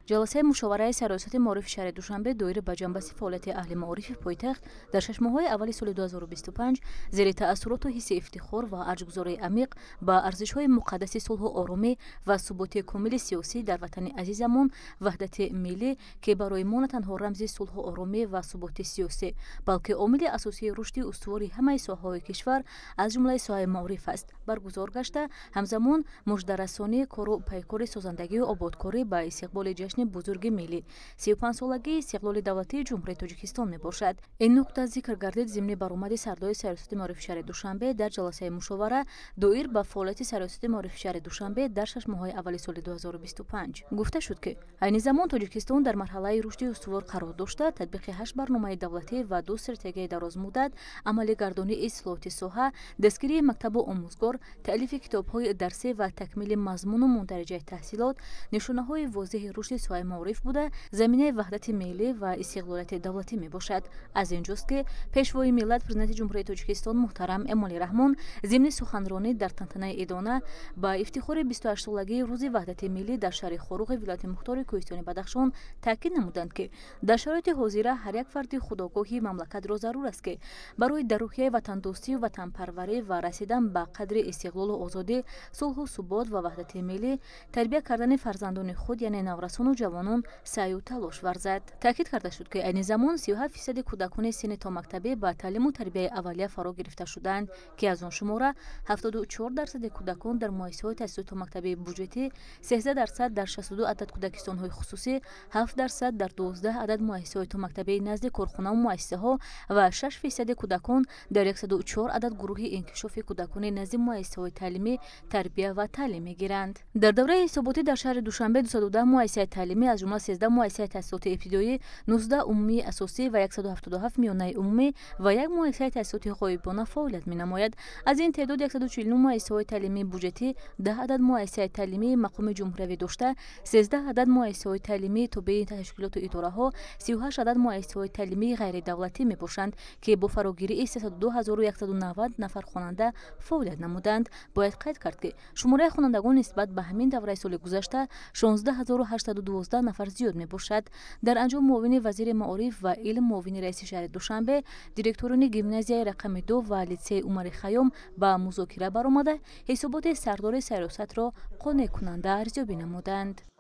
Ҷаласаи мушовараи сарраёсати маорифи шаҳри Душанбе доир ба ҷанбаси фаъолияти аҳли маорифи пойтахт дар 6 моҳаи аввали соли 2025 зери таассуроту ҳисси ифтихор ва арҷгузории амиқ ба арзишҳои муқаддаси сулҳу оромӣ ва суботи комили сиёсӣ дар ватани азизамон, ваҳдати миллӣ, ки барои мо на танҳо рамзи сулҳу оромӣ ва суботи сиёсӣ, балки омили асосии рушди устувори ҳамаи соҳаҳои кишвар, аз ҷумлаи соҳаи маориф аст, баргузор гашта, ҳамзамон муждарасонии кору пайкори созандагию ободкорӣ ба истиқболи ҷашни бузурги миллӣ, 35-солагии истиқлоли давлатии Ҷумҳурии Тоҷикистон мебошад. Ин нуқта зикр гардид зимни баромади сардори сарраёсати маорифи шаҳри Душанбе дар ҷаласаи мушовара доир ба фаъолияти сарраёсати маорифи шаҳри Душанбе дар 6 моҳаи аввали соли 2025. Гуфта шуд, ки айни замон Тоҷикистон дар марҳалаи рушди устувор қарор дошта, татбиқи ҳашт барномаи давлатӣ ва ду стратегияи дарозмуддат, амалигардонии ислоҳоти соҳа, дастгирии мактабу омӯзгор, таълифи китобҳои дарсӣ ва такмили мазмуну мундариҷаи таҳсилот нишонаҳои возеҳи рушди соҳаи маориф буда, заминаи ваҳдати миллӣ ва истиқлолияти давлатӣ мебошад. Аз ин ҷост, ки Пешвои миллат, Президенти Ҷумҳурии Тоҷикистон муҳтарам Эмомалӣ Раҳмон зимни суханронӣ дар тантанаи идона ба ифтихори 28-солагии Рӯзи ваҳдати миллӣ дар шаҳри Хоруғи вилояти мухтори Кӯҳистони Бадахшон таъкид намуданд, ки дар шароити ҳозира ҳар як фарди худогоҳи мамлакатро зарур аст, ки барои дар рӯҳияи ватандӯстию ватанпарварӣ ва расидан ба қадри истиқлолу озодӣ, сулҳу субот ва ваҳдати миллӣ тарбия кардани фарзандони худ, яъне наврасону ҷавонон, саъю талош варзад. Таъкид карда шуд, ки айни замон 37 фисади кӯдакони синни томактабӣ ба таълиму тарбияи аввалия фаро гирифта шудаанд, ки аз он шумора 74 дарсади кӯдакон дар муассисаҳои таҳсилоти томактабии буҷетӣ, 13 дарсад дар 62 адад кӯдакистонҳои хусусӣ, 7 дарсад дар 12 адад муассисаҳои томактабии назди корхонаву муассисаҳо ва 6 фисади кӯдакон дар 104 адад гурӯҳи инкишофи кӯдакони назди муассисаҳои таълимӣ тарбия ва таълим мегиранд. Дар давраи ҳисоботӣ дар шаҳри Душанбе 210 муассисаи таълимӣ, аз ҷумла 13 муассисаи таҳсилоти ибтидоӣ, 19 умумии асосӣ ва 177 миёнаи умумӣ ва як муассисаи таҳсилоти ғоибона фаъолият менамояд. Аз ин теъдод 149 муассисаҳои таълимии буҷетӣ, 10 адад муассисаи таълимии мақоми ҷумҳуриявӣ дошта, 13 адад муассисаҳои таълимии тобеи ташкилоту идораҳо, 38 адад муассисаҳои таълимии ғайридавлатӣ мебошанд, ки бо фарогирии 302 190 нафар хонанда фаъолият намуданд. Бояд қайд кард, ки шумораи хонандагон нисбат ба ҳамин давраи соли гузашта 16 812 нафар зиёд мебошад. Дар анҷом муовини вазири маориф ва илм, муовини раиси шаҳри Душанбе, директорони гимназияи рақами 2 ва литсеи Умари Хайём ба музокира баромада, ҳисоботи сардори сарраёсатро қонеъкунанда арзёбӣ намуданд.